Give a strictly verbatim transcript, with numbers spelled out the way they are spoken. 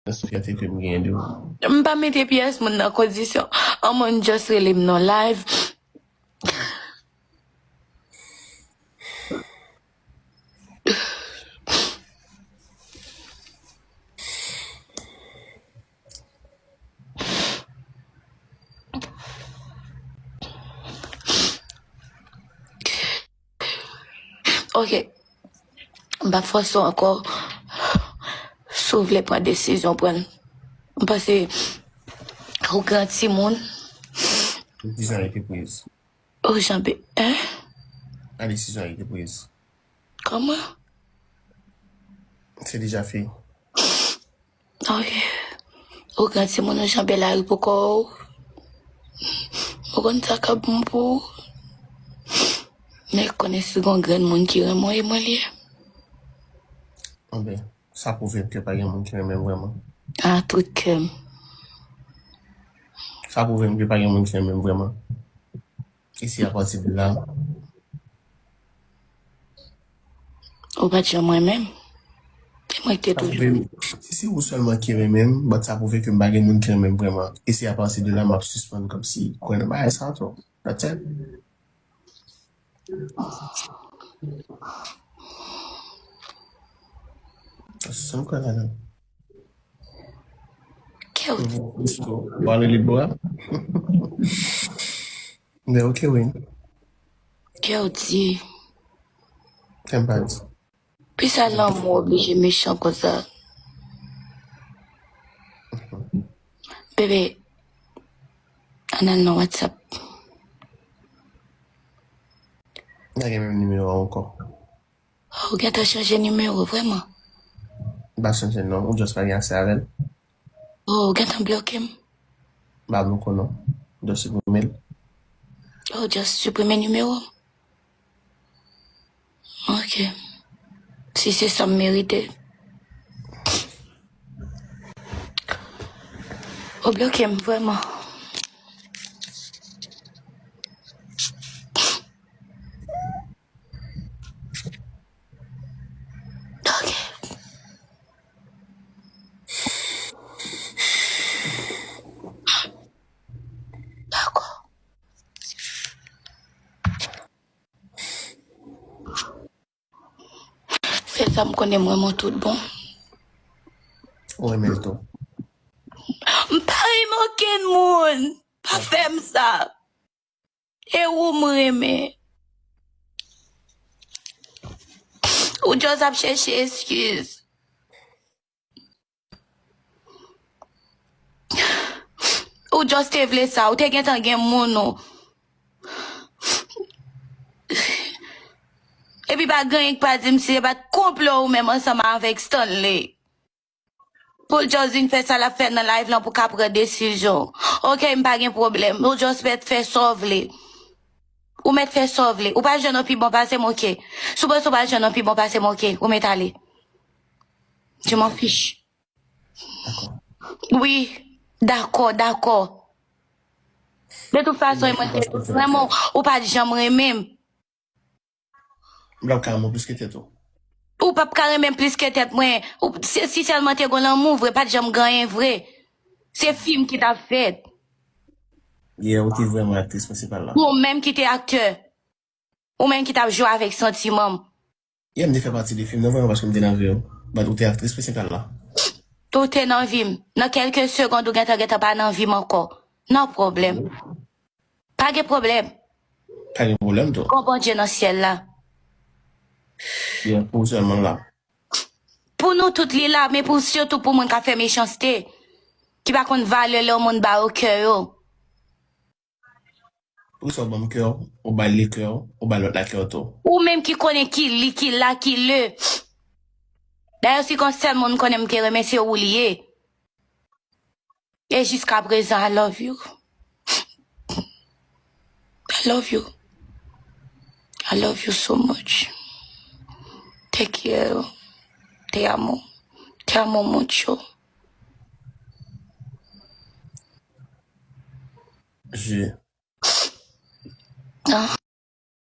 Pyès fyète ke m genyen de ou. M pa mete pyès moun nan kondisyon. An moun just rele m nan live. Ok. M p ap fòse w ankò. Si w vle pran desizyon, pran l. M panse ou gran timoun. Desizyon an rete priz. Ou janbe, hein? La desizyon an rete priz. Kòman? Se deja fè. Ok. Ou gran timoun, ou janbe lari pou kò w. Ou konn sa k ap bon pou ou. Men konnen si gon grenn moun ki renmen w, e mwen li ye. Anben, sa pwouve m ke pa gen moun ki renmen m vrèman. A tout kè m. Sa pwouve m ke pa gen moun ki renmen m vrèman. E se apati de la. Ou pa t janm renmen m. E mwen ki te toujou. Si se ou sèlman ki renmen m, but sa pwouve ke m pa gen moun ki renmen m vrèman. E se apati de la, m ap sispann kòmsi kwè nan bagay sa tou. That's it. Sa m kwè ladan. Kè w di. Ou ale li bò a? Men ok, wi. Kè w di. Kè m pa di. Poukisa lanmou oblije mechan konsa? Bebe, ann al nan WhatsApp. M pa gen menm nimewo a ankò. Ou gentan chanje nimewo, vrèman? M pa chanje non, ou just pa gen aksè avè l. Ou gentan bloke m? M pa bloke w non, m just siprime l. Ou just siprime nimewo m? Ok. Si se sa m merite. Ou bloke m vrèman. Ok. Dakò. Se sa m konnen m renmen w tout bon. Ou renmen l tou. M pa renmen okenn moun. Pa fè m sa. E ou m renmen. Ou just ap chèche eskiz. Ou just te vle sa, ou te gentan gen moun ou. Epi pa gen anyen k pa di m si se pa t konplo ou menm ansanm avèk Stanley. Pou l just vin fè sa l ap fè nan live lan pou ka pran desizyon. Ok, m pa gen pwoblèm. Ou just mèt fè sa w vle. Ou mèt fè sa w vle. Ou pral jwenn yon pi bon pase m, ok. Si w panse w pral jwenn yon pi bon pase m, ok. Ou mèt ale. Je m'en fiche. Wi, dakò, dakò. De tout fason, mwen te vrèman, ou pa t janm renmen m. M p ap ka renmen w plis ke tèt ou. Ou p ap ka renmen m plis ke tèt mwen. Ou, si, si sèlman te gon lanmou vre, pa t janm gen anyen vre. Se fim ki t ap fèt. Yeah, ou te vrèman aktris prensipal la. Ou menm ki te aktè. Ou menm ki t ap jwe avèk santiman m. Yeah, m te fè pati de fim nan vrèman paske m te nan vi w. But ou te aktris prensipal la. Tou te nan vi m. Nan kèlke segond ou gentan gentan pa nan vi m ankò. Nan pwoblèm. Pa gen pwoblèm. Pa gen pwoblèm tou. Gon Bondye nan syèl la. Yeah, pou ou sèlman la. Pou nou tout li la, men pou sitou pou moun k ap fè mechanste, ki pa konn valè lè yon moun ba yo kè yo. Poukisa w ban m kè w, ou ba li kè w, ou ba lòt la kè w tou? Ou menm ki konnen ki li, ki la, ki lè. Dayè si gon sèl moun m konnen m te renmen se ou li ye. E jiska prezan, I love you. I love you. I love you so much. Te quiero. Te amo. Te amo mucho. Je. Ah.